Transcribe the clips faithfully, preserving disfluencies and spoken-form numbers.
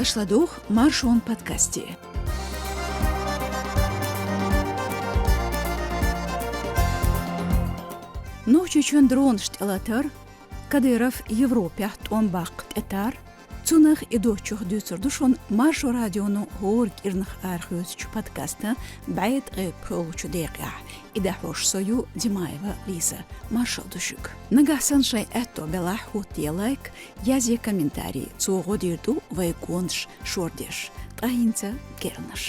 Аша ладугӀу Маршон подкасте. Нохчийчоьнан дронаш тӀелатар, Кадыров Европехь тӀом баккха тӀетар, цунах и доцчух дуьйцур ду шуна Маршо радионо хӀора кӀирнах арахоьцучу подкастан бӀе ткъе пхоьалгӀачу декъехь. И дӀахьош со ю, Димаева Лиза. Маршалла ду шуьга. Нагахь санна шайн аьтто белахь, хӀоттае лайк, язъе комментарий, цо гӀо дийр ду вай гонаш шордеш. Ткъа хӀинца керланаш.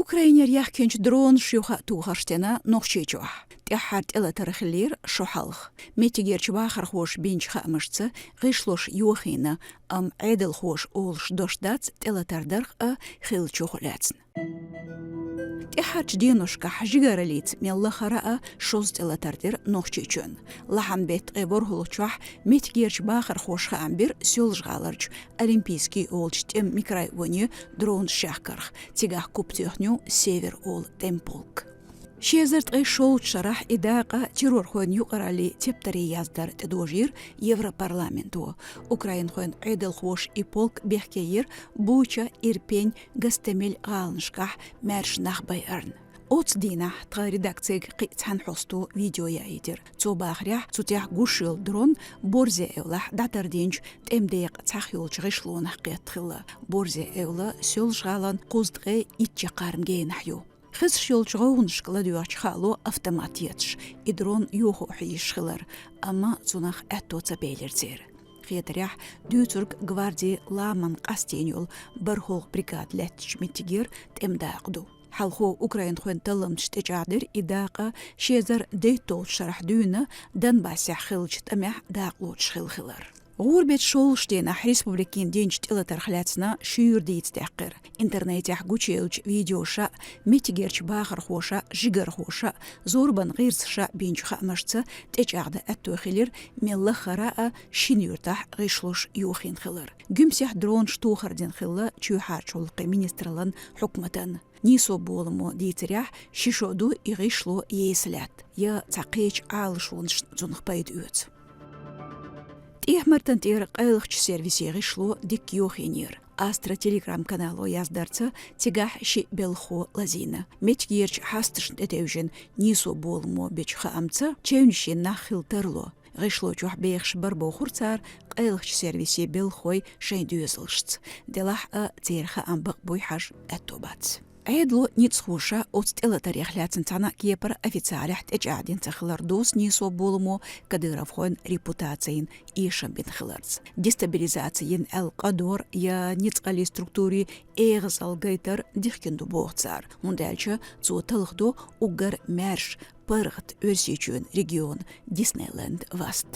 Украинера яхкинчу дронаш юха а тухарш дина Нохчийчохь. ТӀаьххьара тӀелатар хиллера шо хьалха. Меттигерчу вахархоша бинчу хаамашца, гӀишлош йохийна, амма Ӏедалхоша олуш дош дац тӀелатар дарх а хиллачух лаьцна. ТӀаьххьарчу деношкахь жигараллица мел лахара а шозза тӀелатар дира Нохчийчоьнна. Лахьанбеттан ткъе ворхӀалгӀачохь меттигерчу вахархоша хаам бира Соьлжа-ГӀаларчу Олимпийский олучу тӀеман микрорайоне дронаш яхкарх, цигахь куп тоьхна ю Север олу тӀеман полк. Ши эзар ткъе шолгӀачу шарахь и дакъа террорхойн юкъараллин тептаре яздарна тӀедожийра Европарламенто. Украинхойн Ӏедалхоша и полк бехкейира Буча, Ирпень, Гостомель гӀаланашкахь маьрша нах байарна. Оцу дийнахь тхан редакцига кхин а цхьана хьостано видео яийтира. Цо бахарехь, цу тӀехь гуш йолу дрон борзе эвлахь дӀатардинчу тӀеман декъан цхьайолчу гӀишлонах кхетта хилла. Борзе эвла Соьлжа-ГӀалин кхузткъе итт чаккхарма генахь ю. Хезаш йолчу гӀовгӀанашка ладоьгӀча хаало автомат етташ, и дрон йохо хьийзаш хилар, амма цунах аьтто ца белира церан. Хетарехь, дуьйцург гвардин ламанан къастийна йолу бархӀалгӀа бригада лаьттачу меттигера тӀеман дакъа ду. Хьалхо украинхойн талламчаша тӀечӀагӀдира и дакъа ши эзар дейтталгӀачу шарахь дуьйна Донбассехь хиллачу тӀамехь дакъа лоцуш хилла хилар. ГӀуран беттан шолгӀачу дийнахь республикина динчу тӀелатарх лаьцна шуьйра дийца даьккхира. Интернетехь гучуеллачу видеоша а, меттигерчу бахархоша а, жигархоша а, зорбанан гӀирсаша а бинчу хаамашца, тӀечӀагӀдан аьтто хилира мел лахара а шина юьртахь гӀишлош йохийна хилар. Гуьмсехь дронаш тухар дина хилла чоьхьарчу гӀуллакхийн министраллин хьукматана. Нийсо боламо дийцарехь, ши шо ду и гӀишло еса лаьтта, я цхьа кхечу Ӏалашонашна цунах пайда оьцу. ТӀехьа-Мартан тӀера къайлахчу сервисийн гӀишло дика йохийнера. Астра Telegram-канало яздарца, цигахь шиъ белхахо лазийна. Меттигерчу хьасташна тӀетевжина нийсо боламо бечу хаамца, чевнашйина нах хилла тарло. ГӀишло чохь бехаш бара бохура цара къайлахчу сервисийн белхахой шайн доьзалшца. Делахь а церан хаам бакъ буй хьажа аьтто бац. Ӏедало ницкъахоша оцу тӀелатарех лаьцна цхьана а кепара официалехь тӀечӀагӀдина ца хилар доьзна нийсо боламо Кадыровхойн репутацина эшам бина хиларца. Дестабилизаци йина аьлла къа дор я ницкъаллин структурийн эгӀазалла гайтар дихкина ду боху цара, хӀунда аьлча цо талхадо уггар маьрша паргӀат Оьрсийчоьнан регион Диснейленд васт.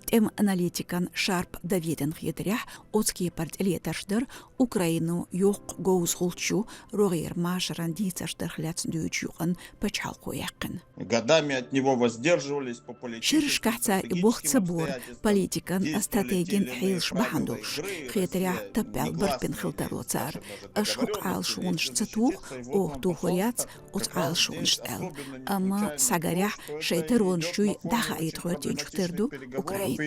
ТӀеман аналитикан Шарп Давидан хетарехь, оцу кепара тӀелетарш дара Украино йоккха говза гӀулч ю рогӀера машаран дийцарш дарх лаьцна дуьйцучу юкъанна пачхьалкхо яьккхина. Годами от него воздерживались по политическим, Шерашкахь цара и боху ца бора, политикан, стратегин хьелаш бахьана долуш. Хетарехь, таппаьлла барт бина хила тарло цара. Аша хӀокху Ӏалашонаш ца туху, оха тухур яц оцу Ӏалашонашна аьлла. Амма схьагарехь, шайн таронаш чуй дӀахаийта гӀоьртинчух тера ду Украина.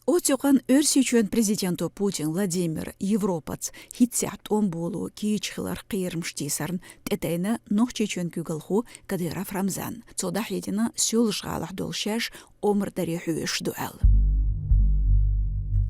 Оцу юкъанна Оьрсийчоьнан президенто Путин Владимира Европаца хӀинццехь тӀом боло кийча хиларх кхерамаш тийсарна тӀетайна Нохчийчоьнан куьйгалхо Кадыров Рамзан. Цо дӀахьедина Соьлжа-ГӀалахь долу шаьш омра даре хьоьжуш ду аьлла.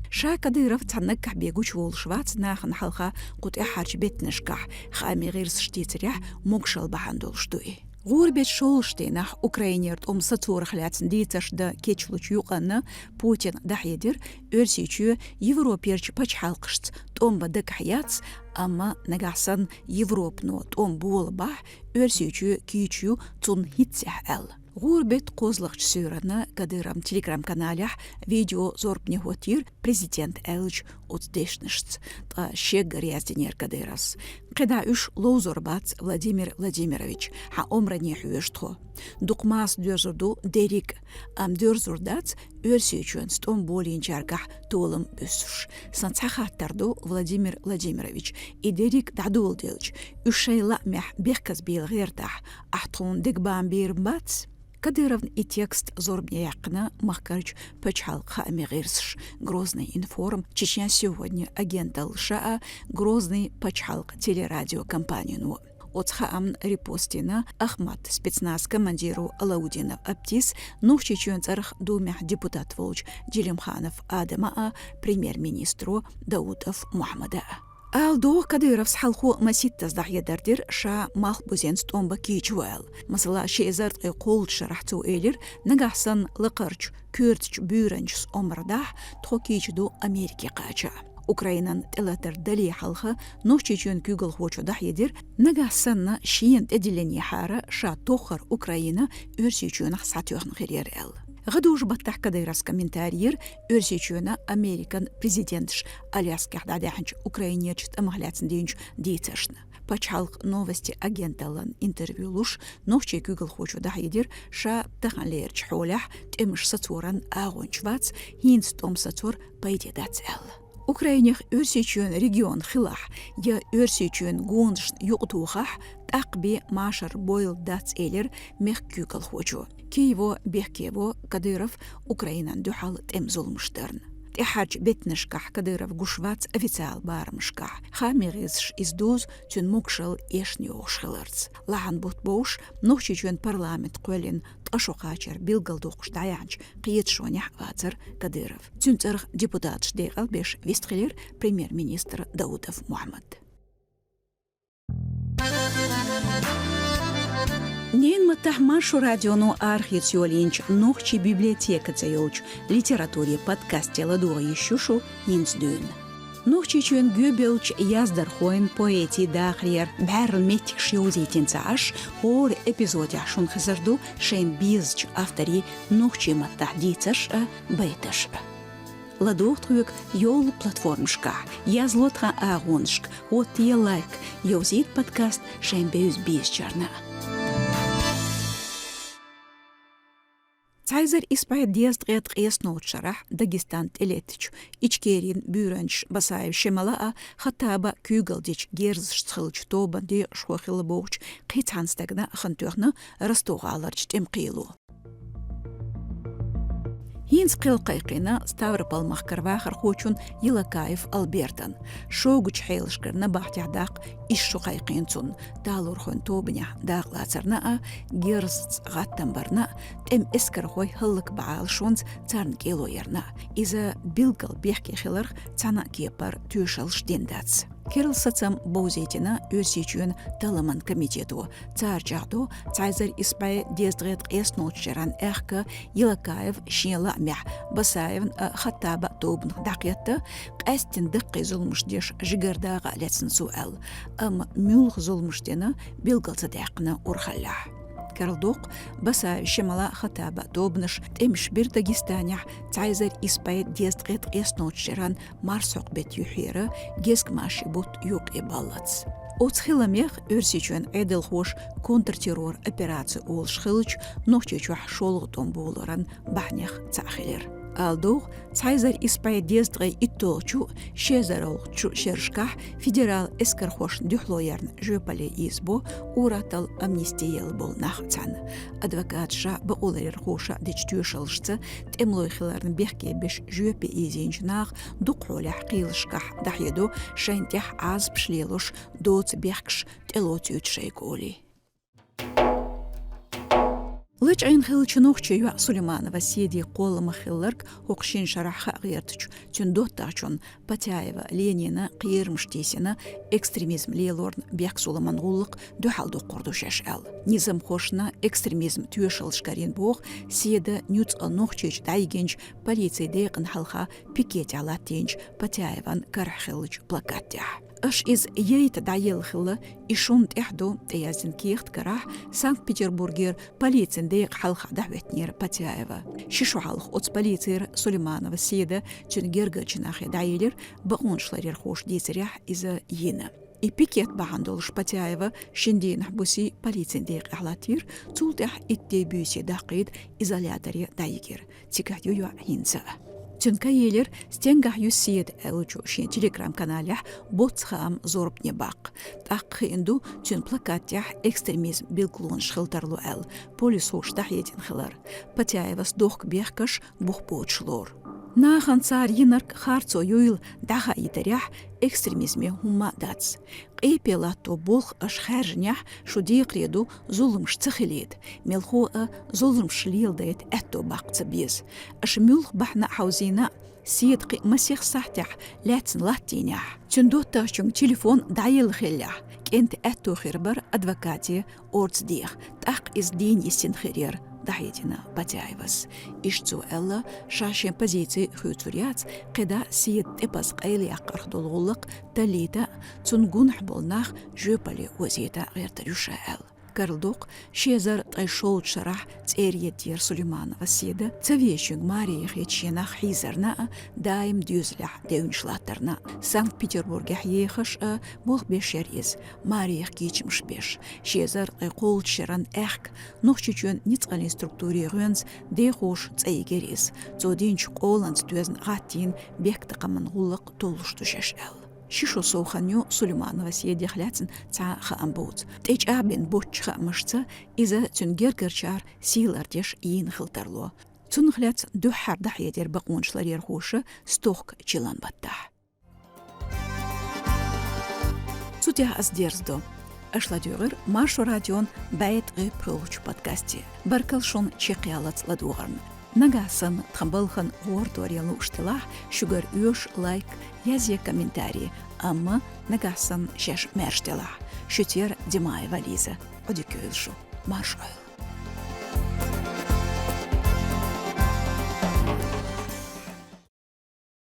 Ша Кадыров цхьа наггахь бен гучуволуш вац нахана хьалха кху тӀаьххьарчу беттанашкахь, хаамийн гӀирсаша дийцарехь, могушалла бахьана долуш ду и. ГӀуран беттан шолгӀачу дийнахь Украинера тӀом сацорах лаьцна дийцарш дан кечлучу юкъанна Путина дӀахьедира, Оьрсийчоь Европерчу пачхьалкхашца тӀом бан дагахь яц, амма нагахь санна Европано тӀом болабахь, Оьрсийчоь кийча ю цунна хӀинццехь аьлла. ГӀуран беттан кхозлагӀчу суьйранна Кадыровн Telegram-каналехь видео зорбане хӀоттийра президента аьллачу оцу дешнашца, ткъа шеггара яздинера Кадыровс. КхидӀа уьш ловзор бац, Владимир Владимирович, хьан омране хьоьжу тхо. Дукха массо а доьрзур ду дерриг а, амма доьрзур дац Оьрсийчоьнца тӀом болийначаьргахь толам буьссуш. Сан цхьа хаттар ду, Владимир Владимирович, и дерриг а дӀадоладелча, уьш шайн лаамехь бехказбийла гӀертахь, ахь тхуна дегабан бийр бац? Кадыровн и текст зорбане яьккхина махкарчу пачхьалкхан хаамийн гӀирсаша, Грозный информ, Чечня сегодня агенталлаша а, Грозный пачхьалкхан телерадиокомпанино. Оцу хаамна репост йина Ахмат спецназ командиро Алаудинов Аптис, Нохчийчоьнан цӀарах Думехь депутат волчу Делимханов Адама а, премьер-министро Даутов Мухьаммада а. Ала догӀу, Кадыровс хьалхо масийттаза дӀахьедар дира, ша малхбузенца тӀом бан кийча ву аьлла. Масала, ши эзар ткъе кхоалгӀачу шарахь цо элира, нагахь санна лакхарчу коьртачу буьйранчас омра дахь, тхо кийча ду Америке кхача. Украинан тӀелатар дале хьалха Нохчийчоьнан куьйгалхочо дӀахьедира, нагахь санна шена тӀедиллинехьара, ша тоххара Украина Оьрсийчоьнах схьатоьхна хир яра аьлла. ГӀадужу-баттахь Кадыровс комментари йира Оьрсийчоьнан, Американ президенташа Аляскехь дӀадаьхьначу Украинерчу тӀамах лаьцна динчу дийцаршна. Пачхьалкхан новости агенталлан интервью луш, нохчийн куьйгалхочо дӀахьедира, ша таханлерчу хьолехь тӀемаш сацоран агӀонча вац, хӀинца тӀом сацор пайде дац аьлла. Украинех Оьрсийчоьнан регион хилахь я Оьрсийчоьнан гонашна юкъадохахь, тӀаккха бен машар бойла дац, элира мехкан куьйгалхочо. Киево бехке во Кадыров Украинан дуьхьал тӀеман зуламаш дарна. ТӀаьхьарчу беттанашкахь Кадыров гуш вац официалан барамашкахь. Хаамийн гӀирсаша иза дузу, цуьнан могушалла эшна йогӀуш хиларца. Лахьан бутт бовш, Нохчийчоьнан парламент кхоьллина ткъа шо кхачар билгалдоккхуш дӀаяьхьначу кхеташонехь вацара Кадыров. Цуьнан цӀарах депутаташ декъал беш вистхилира премьер-министр Даутов Мухьаммад. Ненан маттахь Маршо радионо арахеца йолийначу «Нохчийн библиотека» цӀе йолчу литературин подкасте ладогӀа йиш ю шун хӀинца дуьйна. Нохчийчоьнан гӀоьбеллачу яздархойн, поэтийн дахарера бӀаьрла меттигаш йовзийтина ца Ӏаш, хӀора эпизодехь шуна хезар ду шайна безачу авторийн нохчийн маттахь дийцарш а, байташ а. ЛадогӀа тхоьга йолу платформашкахь, язло тхан агӀонашка, хӀоттае лайк, йовзийта подкаст шайн бевза-безачарна. Цхьа эзар исс бӀе дезткъе ткъеснолгӀачу шарахь Дагестан тӀелеттачу Ичкерин буьйранчаш Басаев Шемала а, Хаттаба а куьйгалла дечу герзашца хиллачу тобанан декъашхой хилла бохучу кхин цхьана стагана хан тоьхна Ростов-гӀаларчу тӀеман кхело. ХӀинца кхел кхайкхийна Ставрополь-махкара вахархочун Елакаев Альбертан. Шогачу хьелашкара набахтехь даккха исс шо кхайкхийна цунна, талорхойн тобанехь дакъалацарна а, герзаца гӀаттам барна а, тӀеман эскархой хӀаллакбан Ӏалашонца царна кӀело ярна а. Иза билггал бехке хиларх цхьана а кепара тоьшаллаш дина дац. Керла сацам бовзийтина Оьрсийчоьнан талламан комитето. Цара чӀагӀдо, цхьа эзар исс бӀе дезткъе ткъеснолгӀачу шеран аьхка Елакаев шен лаамехь Басаевн а, Хаттаба а тобанах дӀакхетта, къаьсттина даккхий зуламаш деш жигара дакъа а лецна цо аьлла. Амма муьлха зуламаш дина, билгал ца даьккхина урхаллехь. Керла доккху, Басаев Шемала, Хаттаба а тобанаш тӀемаш бира Дагестанехь цхьа эзар исс бӀе дезткъе ткъеснолгӀачу шеран марсхьокху беттан юьхьера, гезгмашин бутт юккъе баллалц. Оцу хиламех Оьрсийчоьнан Ӏедалхоша контртеррор операци олуш хиллачу Нохчийчохь шолгӀа тӀом болоран бахьанех цхьаъ хилира. Ала догӀу, цхьа эзар исс бӀе дезткъе итталгӀачу, ши эзаралгӀачу шерашкахь федералан эскархошна дуьхьало ярна жоьпалле ийзабо ур-атталла амнисти елла болу нах а цхьаьна. Адвокаташа а, бакъоларъярхоша а дечу тоьшаллашца, тӀемалой хиларна бехке беш жоьпе ийзийначу наха дукхахьолехь кхелашкахь дӀахьедо, шайна тӀехь Ӏазапаш лелош доцу бехкаш тӀелоцуьйту шайга олий. Лачкъийна хиллачу нохчийн йоӀ Сулейманова Седин кхолламах хилларг хӀокху шина шарахь хаа гӀертачу цуьнан доттагӀчунна Патяева Ленина кхерамаш тийсина, экстремизм лелорна бехкзуламан гӀуллакх дуьхьал доккхур ду шаьш аьлла. Низамхошна экстремизм тоьшаллаш карийна боху Седа нуьцкъала Нохчийчу дӀайигинчу полицин декъана хьалха пикетехь латтийначу Патяеван карахь хиллачу плакат тӀехь. Аша иза яйта дӀаелла хилла, и шун тӀехь ду, тӀеяздина кехат карахь Санкт-Петербургера полицин декъа хьалха дӀахӀоьттинера Потяева. Ши шу хьалха оцу полицера Сулейманова Седа цуьнан гергарчу нахе дӀаелира, бакъонашларъярхоша дийцарехь, иза йина. И пикет бахьана долуш Потяева шина дийнахь буси полицин декъехь латтийра, цул тӀаьхьа итт де-буьйса даккхийта изоляторе дӀайигира. Цигахь ю йоӀ хӀинца а. Цуьнан ка елира, стенгахь ю Седа аьллачу шен телеграм-каналехь боцца хаам зорбане баккха. ТӀаккха хиъна ду цуьнан плакат тӀехь экстремизм билгалонаш хила тарло аьлла, полисхоша дӀахьедина хилар. Потяевас дохка бехкаш бух боцуш лору. Нахана цара йинарг харцо юйла дӀахаийтарехь, экстремизме хӀумма а дац. Къепе латто болх аша хаьржинехь, шу декхаре ду зуламаш ца хилийта, мелхо а зуламаш леладайта аьтто баккха ца беза. Аша муьлхха бахьана а хьовзийна а, Седа кхин а масех сахьтехь лаьцна латтийнехь, цуьнан доттагӀчуьнга телефон дӀаелла хиллехь, кӀентан аьтто хир бара адвокате орца деха, тӀаккха иза дийна йисина хир яра, дӀахьедина Потяевас. Иштта цо аьлла, ша шен позици хуьйцур яц, кхидӀа Седа тӀепаза къайлаяккхарх долу гӀуллакх таллийта а, цунна гунахь болу нах жоьпалле озийта а гӀертар ю ша аьлла. Карла доккху, ши эзар ткъе шолгӀачу шарахь цӀера йоьддера Сулейманова Седа, ца везачуьнга маре яхийта шен нах хьийзарна а, даим доьзалехь девнаш латтарна а. Санкт-Петербургехь ехаш а болх беш яра иза, маре яха кечамаш беш. Ши эзар ткъе кхоалгӀачу шеран аьхка Нохчийчоьнан ницкъаллин структурийн гӀоьнца дехоша цӀа йигира иза. Цо динчу къоланца доьзна гӀаттийна бехктакхаман гӀуллакх толлуш ду шаьш аьлла. Ши шо сов хан ю Сулейманова Седех лаьцна цхьа а хаам боцу. ТӀечӀагӀбина боцчу хаамашца, иза цуьнан гергарчара сий лардеш йийна хила тарло. Цунах лаьцна дуьххьара дӀахьедира бакъонашларъярхоша стохка чиллан баттахь. Цу тӀехь ас дерзадо. Аша ладуьйгӀира Маршо радион бӀе ткъе пхоьалгӀачу подкасте. Баркалла шуна чекхъяллалц ладугӀарна. Нагахь санна тхан балхан гӀортор ян лууш делахь, шуьгара оьшу лайк, язъе комментарий, амма нагахь санна шаьш маьрша делахь. Шуьца яра Димаева Лиза. Ӏодика йойла шу. Марша Ӏойла.